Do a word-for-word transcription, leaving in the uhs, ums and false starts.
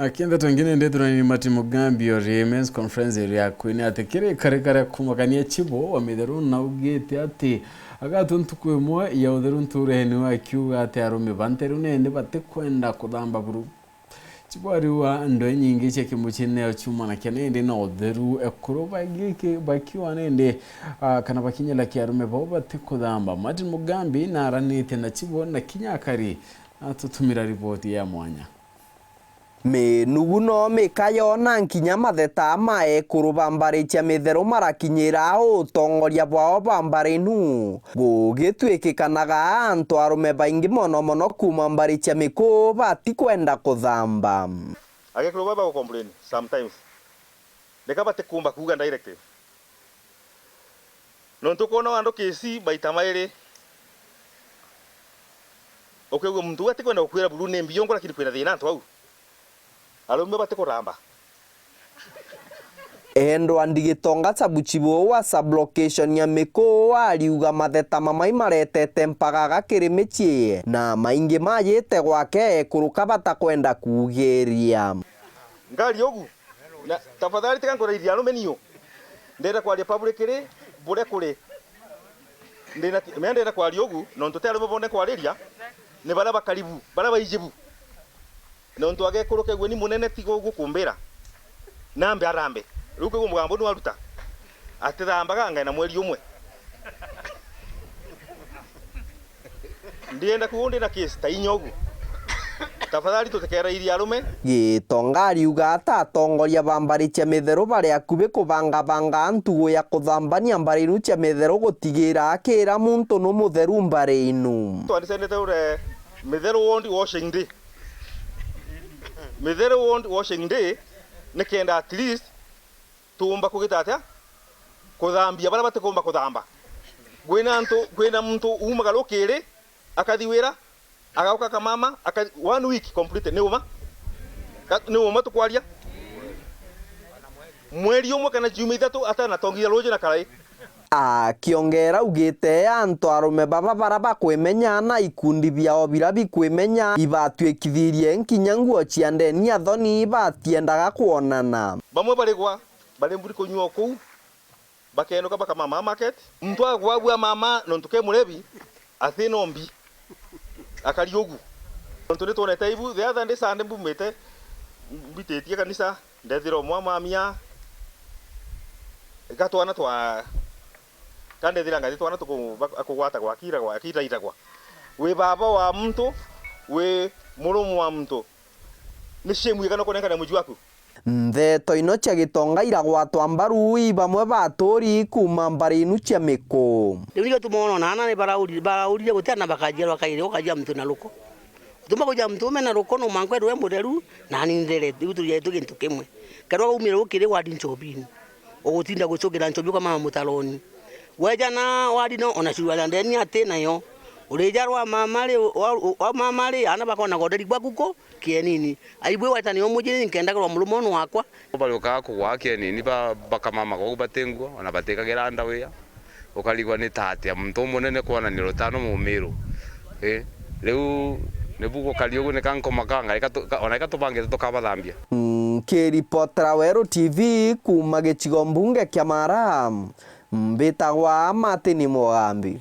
Akienda twengine ndi turani ni Martin Mugambi ori Men's Conference iri akui ni ati kiri karikara kumakania Chibo wa mitheru naugite ati agatua ntuku imwe ya utheru nturene niwe akiuga ati arume ba nteru nene batikwenda kuthamba buru. Chibo ariuga ndwe nyingi cia kimucii neo ciumanakia nindi na utheru ekuru bagiki bakiuga nindi, ah, kana bakinyira kia arume bao batikuthamba. Martin Mugambi naaranitie na Chibo na kinya akari atutumira riboti ya mwanya. Minugu no mikayo na nkinya matheta ma ekuru ba mbari cia mitheru marakinyira utongoria bwao ba mbari nu. Gugitwikikanaga antu arume baingi mono mono kuuma mbari cia miku batikwenda kuthamba. Agekuru baba gucomplain sometimes. Reka batikumba kuuga direct. Nontu ukwona andu kisi maita mairi, ukaigua muntu uu atikwenda gukwira buru ni mbi yongo, lakini kwina thina antu au. Arume batikuramba. Endwa Ndigitonga Sabuchibu wa sub-location ya Miku ariuga matheta mamai maretete mpagaga kiri micii, na maingi majite gwake kuruka batakwenda kuugiria. Ngari ugu, na tafadhali tiga nkuraithia arume niu. Ndenda kwaria publicly buria kuri. Ndina, mea ndenda kwaria ugu, nontu ti arume bonthe nkwariria, ni baria bakaribu, baria baijibu. Nontu agekuru kegwe ni munene tiga ugu kumbira. Nambe arambe. Riu kegwe mugambo ni waruta. Atithambaga anga ena mweri umwe. Ndienda kuuga ndi na case ta inya ugu. Tafadhali tutikeraithie arume. Gitonga ariuga ata atongoria ba mbari cia mitheru bari akubi kubangabanga ntugu ya kuthambania mbari inu cia mitheru gutigira kira muntu nu mutheru mbari inu. Twandicendete ure mitheru ward washing day. Mitheru ward washing day, nikenda at least tuumba kugita atia? Kuthambia baria batikumba kuthamba. Kwina antu, kwina muntu uumaga rukiri, akathi wira, agauka akamama, akathi, one week complete, ni uma? Ka-, ni uma tukwaria? Mweri umwe kana ciumia ithatu atanatongia ruuji na karai. Akiongera augite antu arume baba bara bakwimenya na ikundi biao bira bikwimenya ibatwikithirie nkinya nguo cia ndeni ya thoni batiendaga kwonana. Bamwe barigwa bari mburi kunyua o kuu, bakeenuka bakamama market. Muntu agwagua mama nontu ke murebi, athi no mbi. Akari ugu. Nontu ni twonete ibu, the other day Sunday mbumite, mbititie kanisa, ndethira umwe amamia, gatwana twa, kandethira ngathi twana tuku-, bak-, akugwatagwa, akiragwa, akitaitagwa. Wi baba wa muntu, wi murumu wa muntu. Ni shame igana ukunengane muji waku? Ntheto ino cia Gitonga iragwatwa mbaru i bamwe ba aturi kuuma mbari inu cia Miku. Riu nikio tumoona na ana ni barauri-, baraurire guti ana bakajiarwa kairi, ukaja muntu na ruko. Utuma kuja muntu ume na ruko no mwanka ethirwe mutheru na ni ntheri, riu tujaitwe gintu kimwe. Kerwa waumire ukiri wadi nchobini, ugutinda gucukira nchobi ukamama mutaroni. Weja na wadi no ona ciuria ndeni ati nayo. Urija rwa mama ri, wa, wa mama ri, ana bakona goderi bwa kuko, kienini. Aibwe wetani o mujini nkenda kurwa murume unu wakwa. Bariukaga kugwaa kienini ba-, bakamama gwau batingua, ona batikagira ndawia. Ukarigwa ni ta atia muntu umunene kwonania rutano mumiru. Ii, riu nibu gukari ugu nika nkomakanga, ika tu-, ka-, ona ika tubangite tukabathambia. Nkiripotera Weru T V kuuma gicigo mbunge kia Mara, mbitagwa Martin Mugambi.